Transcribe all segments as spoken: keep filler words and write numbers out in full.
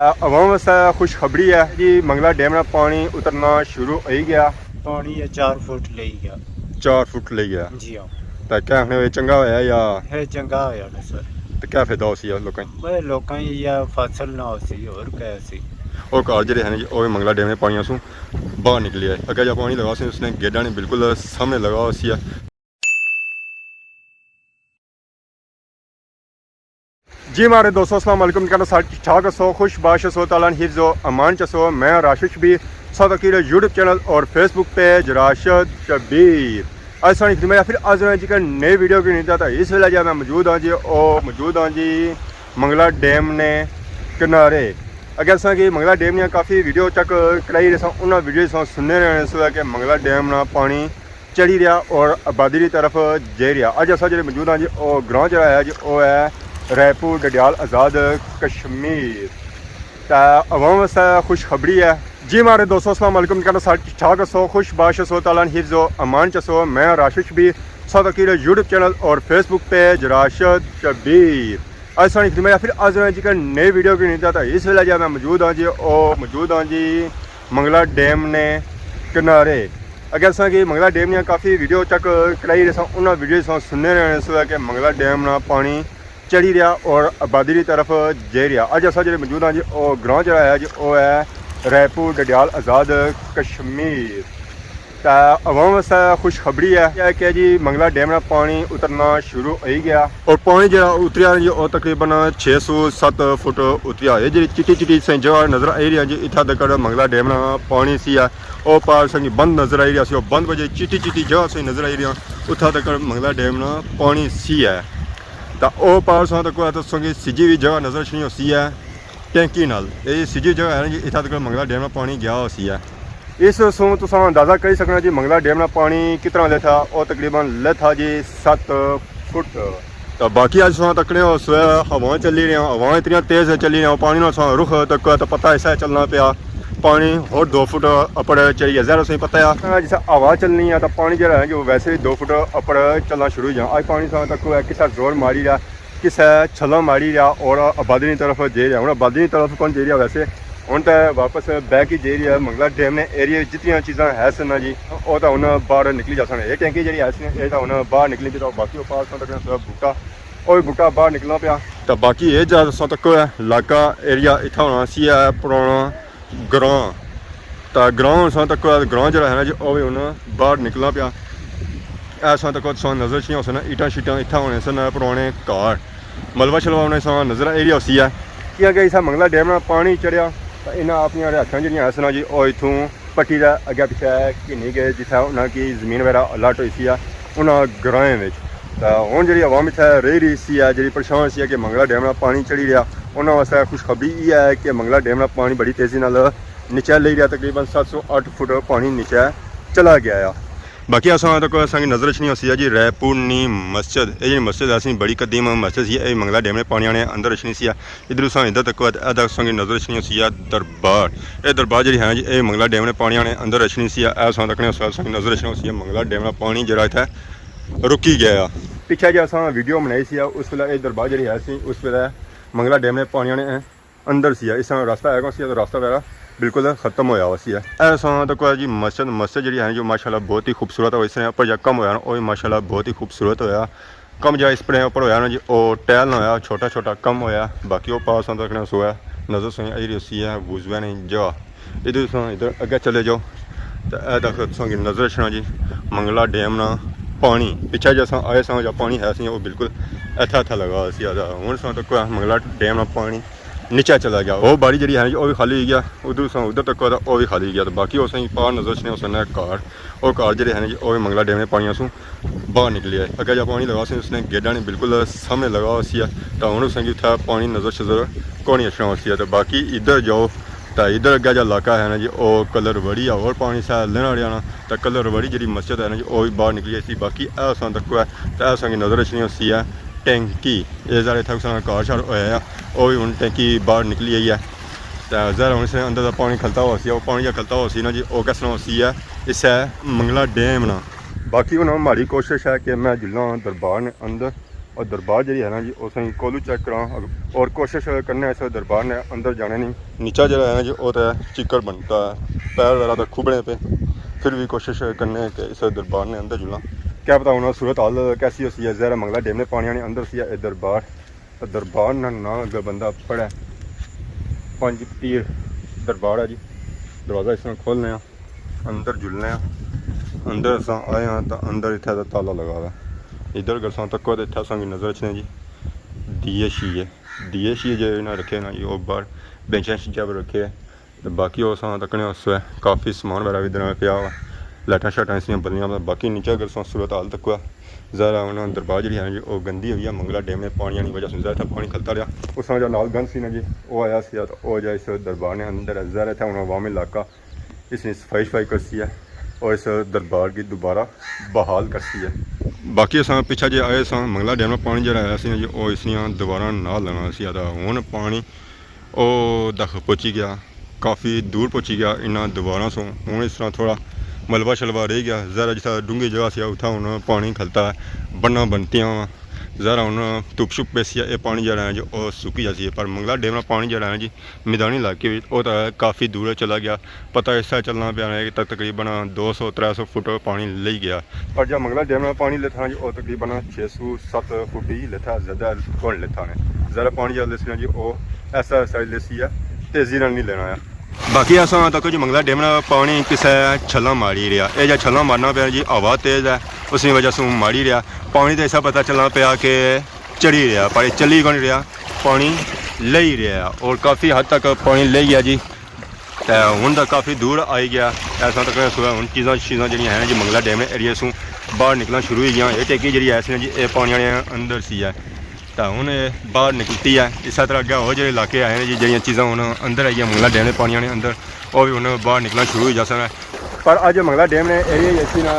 عوام واسطے خوشخبری ہے جی، منگلا ڈیم نا پانی اترنا شروع ہوئی گیا۔ پانی یہ چار فٹ لے گیا۔ چار فٹ لے گیا۔ جی ہاں۔ تے کیا آخنے، چنگا ہویا یا؟ یہ چنگا ہویا نا سر۔ تے کیا فائدہ ہو سی لوکاں کی؟ بھائی، لوکاں کی یا فصل نہ ہو سی، اور کیا سی؟ اور گھر جڑے ہیں جی، وہ بھی منگلا ڈیم نے پانیاں سوں باہر نکلی ہے۔ اگے جا پانی لگا سی، اس نے گیڈا نے بالکل سامنے لگا ہوا سی۔ جی ماڑے دوستو، السلام علیکم۔ کہنا سارے ٹھیک ٹھاک ہسو، خوش باش ہسو، تعالیٰ نے حفظ و امان چ ہسو۔ میں راشد شبیر، ساتھ اکیلے یوٹیوب چینل اور فیس بک پیج راشد شبیر۔ اج سانی خدمت پھر حاضر ہیں جی کہ نئی ویڈیو کی نہیں تھا۔ اس ویلے جا میں موجود ہاں جی، او موجود ہاں جی منگلا ڈیم نے کنارے۔ اگر اساں کی منگلا ڈیم نے کافی ویڈیو چیک کرائی رہے ساں، انہاں ویڈیو ساں سننے رہے سو کہ منگلا ڈیم نا پانی چڑھی رہیا اور آبادی کی طرف جائی رہیا۔ اج اساں جڑے موجود ہاں جی، او گراں جڑا ہے جی، او ہے رائے پور ڈڈیال آزاد کشمیر۔ تے عوام واسطے خوشخبری ہے۔ جی ماڑے دوستو، السلام علیکم۔ کہنا سارے ٹھیک ٹھاک ہسو، خوش باش ہسو، تعالیٰ نے حفظ و امان چ ہسو۔ میں راشد شبیر، ساتھ اکیلے یوٹیوب چینل اور فیس بک پیج راشد شبیر۔ اج سانی خدمت پھر حاضر ہیں جی کہ نئی ویڈیو کی نہیں تھا۔ اس ویلے جا میں موجود ہاں جی، او موجود ہاں جی منگلا ڈیم نے کنارے۔ اگر اساں کی منگلا ڈیم نے کافی ویڈیو چیک کرائی رہے ساں، انہاں ویڈیو ساں سننے رہے سو کہ منگلا ڈیم نا پانی چڑھی رہیا اور آبادی کی طرف جائی رہیا۔ اج اساں جڑے موجود ہاں جی، او گراں جڑا ہے جی، او ہے رائے پور ڈڈیال آزاد کشمیر۔ تے عوام واسطے خوشخبری ہے، یہ کہ جی منگلا ڈیم نا پانی اترنا شروع ہوئی گیا۔ اور پانی جڑا اتریا جی، او تقریباً چھ سو ست فٹ اتریا۔ یہ جڑی چٹی چٹی سیں جگہ نظر آئی رہی ہے جی، اتھا تک منگلا ڈیم نا پانی سی ہے۔ او پار سنگی بند نظر آئی رہیا سی، او بند وجہ چٹی چٹی جگہ سیں نظر آئی رہی ہے، اتھا تک منگلا ڈیم نا پانی سی ہے۔ تا او پار ساں تک کوئی تساں کی سجی وی جگہ نظر اچھنی ہوسی ہے ٹینکی نال۔ اے سجی جگہ ہے نا جی، اتھا تک منگلا ڈیم نا پانی گیا ہوسی ہے۔ اس سوں تساں اندازہ کری سکنا جی، منگلا ڈیم نا پانی کتنا لیتھا، او تقریباً لیتھا جی ست فٹ۔ تا باقی اج ساں تکنے ہو سوے ہواں چلی رہیاں، ہواں اتنیاں تیز چلی رہیاں، پانی نا ساں رخ تک تو پتہ ایسا چلنا پیا۔ پانی ہور دو فٹ اپر چڑھی گیا۔ ظاہر ہے تساں پتہ ہے جسا ہوا چلنی ہے تو پانی جڑا ہے جو ویسے ہی دو فٹ اپر چلنا شروع ہو جانا۔ اج پانی ساں تک ہے کسا زور ماری رہیا، کسا چھلاں ماری رہیا اور آبادی نی طرف جائی رہیا۔ ہن آبادی نی طرف کون جائی رہیا ویسے؟ ہن تے واپس بیک ہی جائی رہیا۔ منگلا ڈیم نے ایریے وچ جتنیاں چیزاں ہے سن نا جی، او تاں ہن باہر نکلی جاسن۔ اے ٹینکی جڑی ہے سن، اے تاں ہن باہر نکلی جی، تاں باقی او پار تک بوٹا، او وی بوٹا باہر نکلنا پیا۔ تاں باقی اے جا تساں تک ہے علاقہ ایریا اتھا ہونا سی ہے پرانا گراں۔ تاں گراں ہن ساں تک، گراں جڑا ہے نا جی، او وی ہن باہر نکلنا پیا۔ اے ساں تک تساں نظر اچھنی ہوسن، ایٹاں شیٹاں اتھاں ہونے سن، پرانے گھر، ملبہ شلبہ ہونے ساں نظر ایریا ہوسی ہے۔ کیاں کہ اسا منگلا ڈیم نا پانی چڑھیا، تاں انہاں اپنیاں رہائشاں جڑیاں ہے سن جی، او اتھوں پٹی دے اگے پچھے گھنی گئے، جتھے انہاں کی زمین وغیرہ الاٹ ہوئی سی ہے انہاں گرائیں وچ۔ تاں ہن جڑی عوام اتھے رہی رہی سی ہے، جڑی پریشان سی ہے کہ منگلا ڈیم نا پانی چڑھی رہیا، انہاں واسطے خوشخبری یہ ہے کہ منگلا ڈیم نا پانی بڑی تیزی نال نیچے لئی رہیا، تقریباً ست سو اٹھ فٹ پانی نیچے چلا گیا ہے۔ باقی اساں تک اساں کی نظر اچھنی ہوسی ہے جی رائے پور نی مسجد۔ اے جڑی مسجد ہے سی بڑی قدیم مسجد سی، اے منگلا ڈیم نے پانی آنے اندر اچھنی سی ہے۔ ادھر اساں ادھر تک ہے، اے تک اساں کی نظر اچھنی ہوسی ہے دربار۔ اے دربار جڑی ہے جی، اے منگلا ڈیم نے پانی آنے اندر اچھنی سی ہے۔ اے اساں تکنے اساں کی نظر اچھنی ہوسی ہے منگلا ڈیم نا پانی جڑا اتھے رکی گیا ہے۔ پچھے جے اساں ویڈیو بنائی سی ہے، اس ویلے اے دربار جڑی ہے سی، اس ویلے منگلا ڈیم نے پانی آنے اندر سی ہے، اس طرح راستہ ہے کون سی ہے، تو راستہ وغیرہ بالکل ختم ہویا ہوا سی ہے۔ اے ساں تک ہے جی مسجد، مسجد جڑی ہے جو ماشاءاللہ بہت ہی خوبصورت ہے، اس نے اوپر جا کم ہویا نا، او بھی ماشاءاللہ بہت ہی خوبصورت ہویا۔ کم جا اس پڑے اوپر ہویا نا جی، او ٹائل نہ ہویا، چھوٹا چھوٹا کم ہویا۔ باقی او پاس ساں تکنے سو ہے، نظر ساں آئی رہی سی ہے وضو نے جا۔ ادھر ساں ادھر اگے چلے جاؤ، تے اے تک تساں کی نظر اچھنا جی منگلا ڈیم نا پانی۔ پچھے جے اساں آئے ساں جا پانی ہے سی، او بالکل اتھا اتھا لگا سی۔ ہن ساں تک ہے منگلا ڈیم نا پانی نیچے چلا گیا۔ او باڑی جڑی ہے نا جی، او بھی خالی ہوئی گیا۔ ادھر ساں ادھر تک ہے، او بھی خالی ہوئی گیا۔ تے باقی او ساں پار نظر اچھنے، او ساں گھر، او گھر جڑے ہے نا جی، او بھی منگلا ڈیم نے پانیاں سوں باہر نکلی ہے۔ اگے جا پانی لگا سی، اس نے گیڈا نے بالکل سامنے لگا ہوا سی ہے۔ تاں ہن اس نے اتھا پانی نظر شظر کونی اچھنا ہوا سی ہے۔ تے باقی ادھر جاؤ، تاں ادھر اگے جا علاقہ ہے نا جی، او کلر وڑی ہے، اور پانی سا لینا رہیا نا۔ تاں کلر وڑی جڑی مسجد ہے نا جی، او بھی باہر نکلی ہے سی۔ باقی اے اساں تک ہے، تے اے اساں کی نظر اچھنی ہوا سی ہے ٹینکی۔ اے ذرا اتھا کسا نا گھر شار ہویا ہے، او بھی ہن ٹینکی باہر نکلی آئی ہے۔ تے ذرا ہن اس نے اندر دا پانی کھلتا ہوا سی، او پانی جا کھلتا ہوا سی نا جی، او کس طرح ہوا سی ہے، اس ہے منگلا ڈیم نا۔ باقی ہن ماڑی کوشش ہے کہ میں جلاں دربار نے اندر، دربار جیڑی ہے نا جی، اس نے کولو چیک کراں اور کوشش کرنے اس دربار نے اندر جانے نہیں۔ نیچا جیڑا ہے نا جی، وہ تو چکڑ بنتا ہے، پیر وغیرہ تو کھبنے پہ، پھر بھی کوشش کرنے کہ اس دربار نے اندر جلاں۔ کیا پتا ہن صورت حال کیسی ہوسی ہے، ظاہر ہے منگلا ڈیم نے پانیاں نے اندر سی ہے اے دربار۔ دربار نا ناں اگر بندہ پڑھے، پنج پیر دربار ہے جی۔ دروازہ اس طرح کھولنے آں، اندر جلنے آں۔ اندر اساں آئے آں تاں اندر اتھے دا تالا لگا ہوا ہے۔ ادھر اگر اساں تکو تاں اتھے اساں کی نظر اچھنے جی، دیے شیے، دیے شیے جے انہاں رکھے نا جی، او باہر بینچاں شینچاں پر رکھے۔ تے باقی او اساں تکنے اس ویلے کافی سامان وغیرہ وی ادھر پیا ہوا۔ لائٹاں شائٹاں اس نیاں بلیاں، باقی نیچے اگر اساں صورت حال تکو، ظاہر ہے انہاں دربار جیڑی ہے نا جی، او گندی ہوئی ہے، منگلا ڈیم نے پانیاں نی وجہ سے ظاہر اتھے پانی کھلتا رہیا۔ اس نا جیڑا نال گند سی نا جی، او آیا سی تے او جا اس دربار نے اندر ہے۔ ظاہر ہے اتھے ہن عوام علاقہ اس نی صفائی شفائی کرسی ہے اور اس دربار کی دوبارہ بحال کرسی ہے۔ باقی اساں پچھا جے آئے ساں، منگلا ڈیم نا پانی جیڑا آیا سی نا جی، او اس نیاں دیواراں نال لگا سی تے ہن پانی او دخ پہنچی گیا، کافی دور پہنچی گیا انہاں دیواراں سوں۔ ہن اس طرح تھوڑا ملبہ شلبہ رہ گیا، ظاہر ہے جتھا ڈونگھی جگہ سی اتھا ہن پانی کھلتا ہے، بناں بنتیاں واں، ظاہر ہے ہن دھپ شپ پیسی ہے، اے پانی جیڑا ہے جو او سکی جاسی ہے، پر منگلا ڈیم نا پانی جیڑا ہے جی میدانی علاقے وچ او تاں کافی دور چلا گیا۔ پتہ اس طرح چلنا پیا ہے کہ تقریباً دو سو ترے سو فٹ پانی لئی گیا۔ پر جا منگلا ڈیم نا پانی لیتا جی، او تقریباً چھ سو ست فٹ ہی لیتا، زیادہ کون لیتا نے۔ ذرا پانی جا لیسی نا جی، او ایسا ایسا ہی لیسی ہے، تیزی نال نہیں لینا ہے۔ باقی اساں تکو جی منگلا ڈیم نا پانی کسے چھلاں ماری رہیا۔ اے جا چھلاں مارنا پیا جی، ہوا تیز ہے، اس نی وجہ سے ماری رہیا۔ پانی تے ایسا پتہ چلنا پیا کہ چڑھی رہیا، پر چلی کون رہیا، پانی لئی رہیا اور کافی حد تک پانی لئی گیا جی۔ تے ہن تاں کافی دور آئی گیا۔ ایسا تک سویا ہن چیزاں، چیزاں جڑیاں ہیں جی منگلا ڈیم نے ایریے سوں باہر نکلنا شروع ہوئی گیاں۔ اے ٹیکی جڑی ہے سی نا جی، اے پانی آنے اندر سی ہے۔ تے ہن اے باہر نکلتی ہے۔ اس طرح اگے ہور جڑے علاقے آئے ہیں جی، جڑیاں چیزاں ہن اندر آئی گیاں منگلا ڈیم نے پانی آنے اندر، او وی ہن باہر نکلنا شروع ہوئی جاسن۔ پر اج منگلا ڈیم نے ایریے اچ اسی نا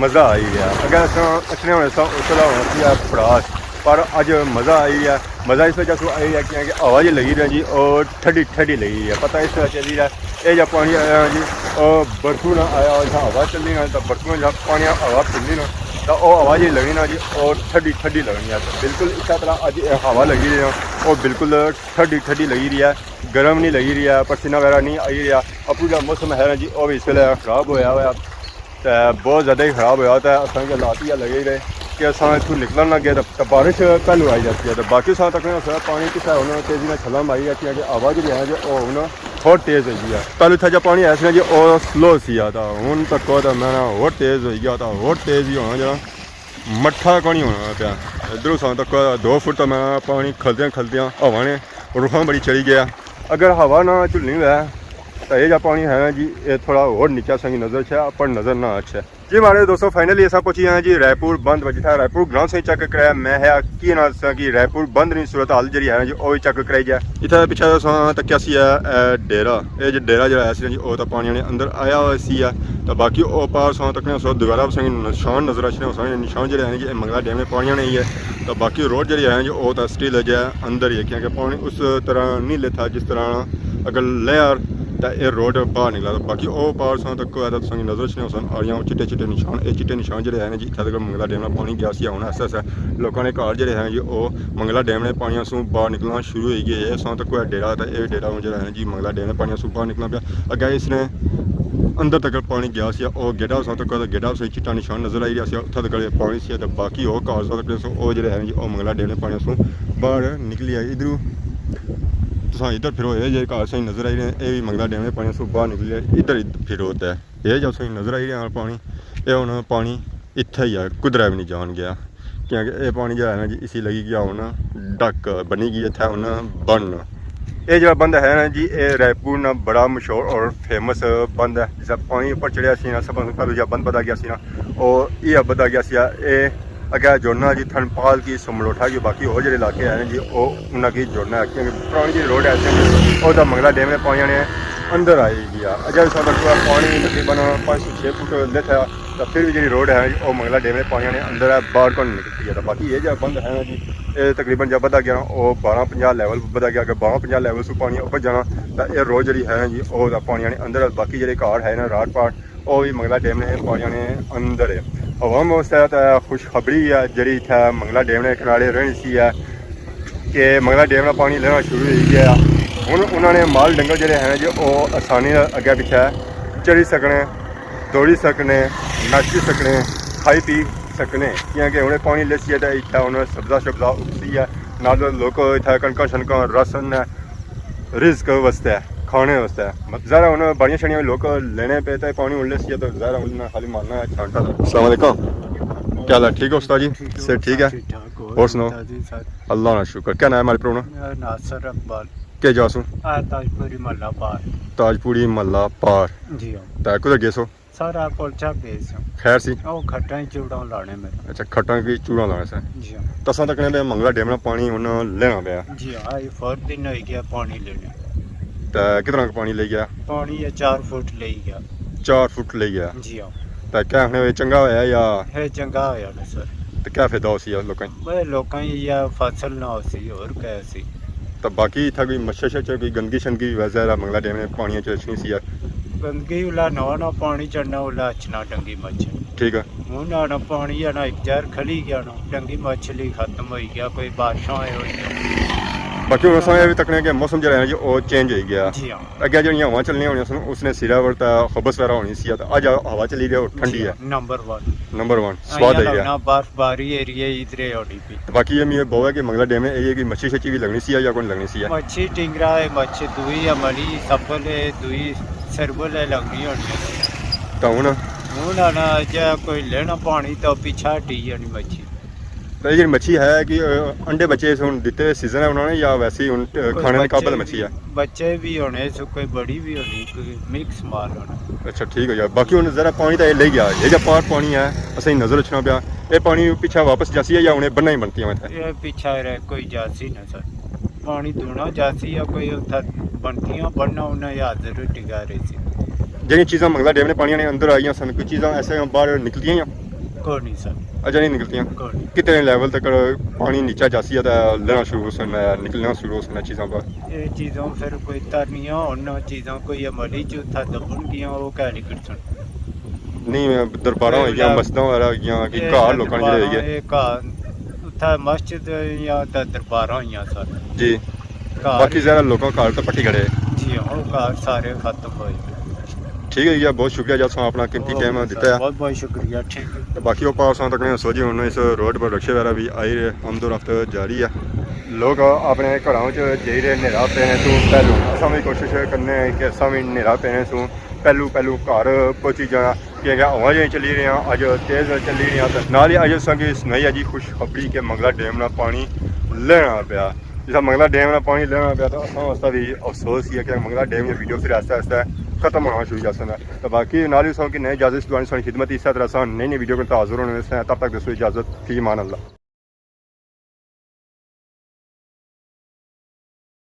مزہ آئی گیا۔ اگر اساں اچھنے ہونے ساں، اس ویلے ہونا سی پڑاس، پر اج مزہ آئی گیا۔ مزہ اس وجہ سے آئی گیا کیونکہ ہوا جی لگی رہی جی، او ٹھڈی ٹھڈی لگی رہی ہے۔ پتہ اس طرح چلی رہا، اے جا پانی آیا جی، او برسوں نہ آیا، جا ہوا چلنی نا، تاں برسوں جا پانی ہوا چلنی نا، تاں او ہوا جی لگنی نا جی، او ٹھڈی ٹھڈی لگنی ہے۔ بالکل اس طرح اج ہوا لگی رہی ہے، او بالکل ٹھڈی ٹھڈی لگی رہی ہے، گرم نہیں لگی رہی ہے، پسینہ وغیرہ نہیں آئی رہا۔ اپنی جا موسم ہے نا جی، او بھی اس ویلے خراب ہویا ہوا۔ تے بہت زیادہ ہی خراب ہویا، تے اساں کے حالات یہ لگے رہے کہ اساں اتھوں نکلن لگے تے، تے بارش پہلو آئی جاتی ہے، تے باقی اساں تک پانی کسے ہن تیزی نال چھلاں ماری جاتی ہے کہ ہوا جڑی ہے جو او ہن ہور تیز ہوئی گئی ہے۔ پہلو اتھا جا پانی ایسا جی او سلو سی آ، تے ہن تک تے میں ہور تیز ہوئی گیا، تے ہور تیز ہی ہونا جڑا مٹھا کونی ہونا پیا۔ ادھروں اساں تک دو فٹ تے میں پانی کھلدیاں کھلدیاں ہوا نے روخاں بڑی چڑھی گیا۔ اگر ہوا نہ جھلنی ہوئے تاں اے جا پانی ہے نا جی، اے تھوڑا ہور نیچا سنگی نظر چھ، اپر نظر نہ اچھے۔ جی ماڑے دوستو، فائنلی اساں پہنچی گئے ہیں جی رائے پور بند وچ۔ اتھا رائے پور گراؤنڈ سے چیک کرایا میں ہے کی نا سا کہ رائے پور بند نی صورت حال جڑی ہے نا جی، او وی چیک کرائی جائے۔ اتھا پچھے اساں تکیا سی ہے، اے ڈیرہ، اے جو ڈیرہ جڑا ہے سی نا جی، او تاں پانی نے اندر آیا ہوا سی ہے۔ تاں باقی او پار اساں تکنے سو دوبارہ اساں کی نشان نظر اچھنے، اساں نے نشان جڑے ہیں جی، اے منگلا ڈیم نے پانی نے ہی ہے۔ تاں باقی روڈ جڑی ہے جی، او تاں سٹل ہے جی اندر ہی ہے، کیونکہ پانی اس طرح نہیں لیتا جس طرح اگر لے آر تاں اے روڈ باہر نکلا۔ تاں باقی او پار اساں تک ہے تاں تساں کی نظر اچھنے اساں آڑیاں چٹے چٹے نشان، اے چٹے نشان جڑے ہیں جی، اتھا تک منگلا ڈیم نا پانی گیا سی، ہن ایسا ایسا لوکاں نے گھر جڑے ہیں جی، او منگلا ڈیم نے پانیاں سوں باہر نکلنا شروع ہوئی گئے۔ اساں تک ہے ڈیرہ، تاں اے ڈیرہ ہن جڑا ہے جی، منگلا ڈیم نے پانیاں سوں باہر نکلنا پیا۔ اگے اس نے اندر تک پانی گیا سی، او گیٹا اساں تک، گیٹا اساں چٹا نشان نظر آئی رہیا سی، اتھا تک پانی سی، تاں باقی او گھر ساں تک سو، او جڑے ہیں جی، او منگلا ڈیم نے پانیاں سوں باہر نکلی آئے۔ ادھروں تساں ادھر پھرو، اے جے گھر ساں نظر آئی رہے ہیں، اے بھی منگلا ڈیم نے پانیاں سوں باہر نکلی آئے۔ ادھر ہی پھرو تے اے جو ساں نظر آئی رہے ہیں پانی، اے ہن پانی اتھے ہی ہے، کدرے بھی نہیں جان گیا، کیونکہ اے پانی جو ہے نا جی، اسی لگی گیا ہن ڈک، بنی گئی اتھے ہن بن۔ اے جڑا بند ہے نا جی، اے رائے پور نا بڑا مشہور اور فیمس بند ہے، جس پانی اوپر چڑھیا سی نا، سب سے پہلے جا بند بدا گیا سی نا، او یہ بدا گیا سی، اے اگے جوڑنا جی تھن پال کی سملوٹھا کی، باقی ہور جڑے علاقے ہیں جی، او انہاں کی جوڑنا ہے، کیونکہ پرانی جڑی روڈ ہے سی، او دا منگلا ڈیم نے پانی نے اندر آئی گیا۔ اجے بھی ساڈا پورا پانی تقریباً پانچ سو چھ فٹ لیتا ہے، تو پھر بھی جڑی روڈ ہے جی، او منگلا ڈیم نے پانی نے اندر ہے، باہر کو نہیں نکلتی ہے۔ تو باقی یہ جو بند ہے نا جی، اے تقریباً جب بدا گیا نا، او بارہ پنجاہ لیول بدا گیا۔ اگر بارہ پنجاہ لیول سے پانی اوپر جانا، تو اے روڈ جڑی ہے نا جی، او دا پانی نے اندر ہے۔ باقی جڑے گھر ہے نا، راٹ پاٹ، او بھی منگلا ڈیم نے پانیاں نے اندر ہے۔ عوام واسطے تے خوشخبری ہے جڑی اتھے منگلا ڈیم نے کنارے رہنی سی ہے کہ منگلا ڈیم نا پانی لینا شروع ہوئی گیا۔ ہن انہاں نے مال ڈنگر جڑے ہیں جو او آسانی نال اگے پیچھے چلی سکنے، دوڑی سکنے، نچی سکنے، کھائی پی سکنے، کیونکہ ہن پانی لیسی ہے تے اتھے ہن سبزہ شبزہ اگسی ہے، نال لوک اتھے کݨکاں شݨکاں رسن نے رزق واسطے، کھانے واسطے۔ ظاہر ہے ہن باڑیاں شاڑیاں وی لوک لینے پے تے پانی ہن لیسی ہے تے ظاہر ہے ہن خالی مارنا ہے چھانٹا۔ السلام علیکم، کیا حال ہے؟ ٹھیک ہو استاد جی؟ ٹھیک ہو؟ صحت ٹھیک ہے؟ ٹھیک ٹھاک ہو؟ اور سناؤ؟ تازی ساتھ۔ اللہ نا شکر۔ کیا نام ہے ماڑے پرو نا؟ ناصر اقبال۔ کیا جا سوں؟ آ تاج پوری محلہ پار۔ تاج پوری محلہ پار۔ جی ہاں۔ تے کدھر گئے سو؟ سارا کولچا گئے سو۔ خیر سی؟ او کھٹاں چوڑاں لانے میرے۔ اچھا، کھٹاں کی چوڑاں لانے سے۔ جی ہاں۔ تساں تکنے پے منگلا ڈیم نا پانی ہن لینا پیا۔ جی ہاں، اے فور دن ہوئی گیا پانی لینے۔ تے کتنا ک پانی لے گیا؟ پانی یہ چار فٹ لے گیا۔ چار فٹ لے گیا۔ جی ہاں۔ تے کیا آخنے وے چنگا ہویا یا؟ اے چنگا ہویا نا سر۔ تے کیا فائدہ ہوسی لوکاں کی؟ بے لوکاں کی یا فصل نہ ہوسی، اور کیا ہوسی؟ تے باقی اتھا کوئی مچھر شچھر، کوئی گندگی شندگی وغیرہ منگلا ڈیم نے پانی اچ اچھنی سی یار؟ گندگی الا نواں نواں پانی چڑھنا، الا اچھنا ڈنگی مچھر۔ ٹھیک ہے۔ ہن آنا پانی آنا ایک جار کھلی گیا نا، ڈنگی مچھلی ختم ہوئی گیا، کوئی بارشاں ہوئی ہوئی۔ باقی ہن اساں اے وی تکنے کہ موسم جیڑا ہے جی، او چینج ہوئی گیا۔ جی ہاں۔ اگے جیڑیاں ہواں چلنیاں ہونیاں سن، اس نے سرا ور تے خبس وغیرہ ہونی سی، تے اج ہوا چلی رہی ہے، او ٹھنڈی جی ہے۔ ہاں، نمبر ون۔ نمبر ون، سواد آئی گیا۔ لگنا برف باری ایریے ادھرے ہونی پی۔ تے باقی یہ میرے بہو ہے کہ منگلا ڈیم ہے، یہ کوئی مچھی شچھی بھی لگنی سی یا کوئی لگنی سی ہے؟ مچھی ٹنگرا ہے، مچھی دوئی ہے، ملی سفل ہے، دوئی سربل ہے، لگنی ہونی ہے۔ تے ہن؟ ہن آنا جے کوئی لینا پانی تے پیچھے ہٹی جانی مچھی۔ تے یہ جیڑھی مچھی ہے کہ، آ، انڈے بچے اس ہن دتے سیزن ہے انہاں نے یا ویسے ہی ہن، آ، کوئی کھانے دے قابل بچے مچھی ہے؟ بچے بھی ہونے سو، کوئی بڑی بھی ہونی، کوئی مکس مال ہونا۔ اچھا، ٹھیک ہے یار۔ باقی ہن ذرا پانی تے یہ لے گیا، یہ جا پار پانی ہے، اساں نظر اچھنا پیا۔ یہ پانی پیچھے واپس جاسی ہے یا ہن بننا ہی بنتی ہے اتھے؟ یہ پیچھے رہ کوئی جاسی نہ سر۔ پانی دونا جاسی یا کوئی اتھا بنتیاں بننا انہاں یا حاضر ٹکا رہی سی۔ جیڑھیاں چیزاں منگلا ڈیم نے پانی نے اندر آئیاں سن، کوئی چیزاں ایسے باہر نکلتیاں یا؟ کوئی نہیں سر۔ اچھا، نہیں نکلتیاں۔ کوئی نہیں۔ کتنے لیول تک پانی نیچا جاسی ہے تے لینا شروع ہو سن، نکلنا شروع ہو سن چیزاں باہر؟ یہ چیزاں پھر کوئی ترنیاں ہن، چیزاں کوئی عملی چ اتھا دبن گیاں، وہ کہہ نکل سن۔ نہیں، درباراں ہوئی گیاں، مسجداں وغیرہ ہوئی گیاں، کہ یہ گھر لوکاں نے جڑے ہوئی گئے؟ یہ گھر اتھا مسجد یا تے درباراں ہوئیاں سر۔ جی۔ گھر باقی زیادہ لوکاں گھر تے پٹی کھڑے۔ جی ہاں، گھر سارے ختم ہوئے۔ ٹھیک ہے جی، بہت شکریہ جی، تساں اپنا قیمتی ٹائم دتا ہے۔ بہت بہت شکریہ، ٹھیک ہے۔ تے باقی او پار اساں تکنے سو جی، ہن اس روڈ پر رکشے وغیرہ بھی آئی رہے، آمد و رفت جاری ہے۔ لوگ اپنے گھراں وچ جائی رہے نیرا پینے سوں پہلو، اساں بھی کوشش کرنے ہیں کہ اساں بھی نیرا پینے سوں پہلو پہلو گھر پہنچی جانا، کیونکہ ہوا جیاں چلی رہیاں، اج تیز چلی رہیاں، تے نال ہی اج اساں کی سنائی ہے جی خوشخبری کہ منگلا ڈیم نا پانی لینا پیا۔ جسا منگلا ڈیم نا پانی لینا پیا تو اساں واسطے بھی افسوس ہی ہے کہ منگلا ڈیم کی ویڈیو پھر آہستہ آہستہ ختم ہونا شروع ہو جاسن۔ تو باقی نال ہی اساں کی نئے اجازت دوانی سانی خدمت، اس طرح اساں نئی نئی ویڈیو کے حاضر ہونے سے، تب تک دوستو اجازت، فی امان اللہ۔